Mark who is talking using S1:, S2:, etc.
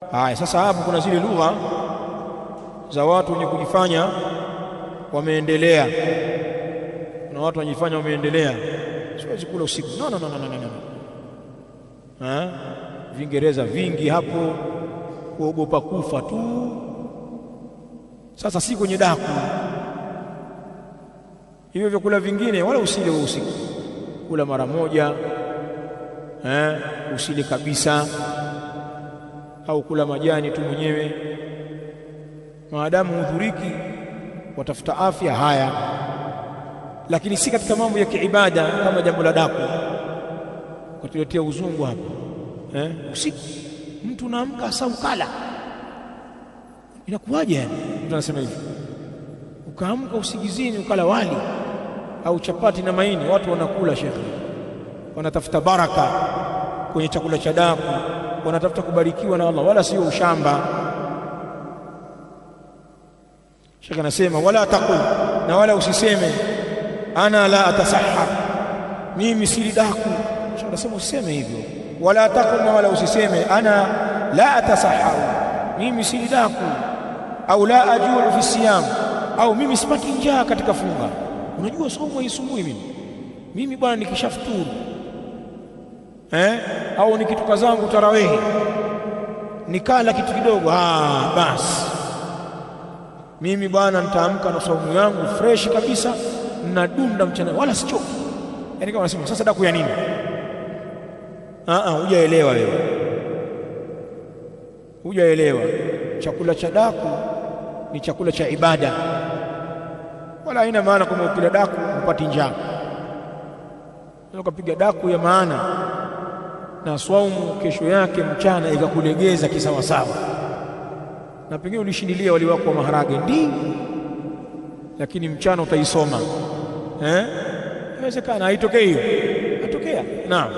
S1: Haya, sasa hapo kuna zile lugha za watu wenye kujifanya wameendelea. Kuna watu wanajifanya wameendelea, siwezi kula usiku. No, no, no, no, no, no. Ha? Vingereza vingi hapo, kuogopa kufa tu. Sasa si kwenye daku hivyo vyakula vingine wala usile usiku, kula mara moja, usile kabisa, au kula majani tu mwenyewe. Maadamu hudhuriki, watafuta afya, haya, lakini si katika mambo ya kiibada kama jambo la daku kutuletea uzungu hapa. Usiku mtu unaamka saa ukala, inakuwaje? Yani mtu anasema hivi, ukaamka usingizini ukala wali au chapati na maini. Watu wanakula shekhe, wanatafuta baraka kwenye chakula cha daku, wanatafuta kubarikiwa na Allah, wala sio ushamba. Shekhe anasema wala taqul, na wala usiseme ana la atasahhar, mimi sili daku. Shekhe anasema usiseme hivyo. Wala taqul, na wala usiseme ana la atasahhar, mimi sili daku, au la ajuu fi siyam, au mimi sipati njaa katika funga. Unajua somo haisumbui mimi, mimi bwana nikishafuturu au nikitoka zangu tarawehi nikala kitu kidogo, basi mimi bwana nitaamka na saumu yangu fresh kabisa, nadunda mchana wala sichoki. Yani kama nasema sasa daku ya nini? Hujaelewa wewe, hujaelewa. Chakula cha daku ni chakula cha ibada, wala haina maana kama ukila daku upati njaa. Ukapiga daku ya maana na swaumu kesho yake mchana ikakulegeza kisawasawa, na pengine ulishindilia wali wako wa maharage ndi, lakini mchana utaisoma. Inawezekana haitokei hiyo, atokea. Naam.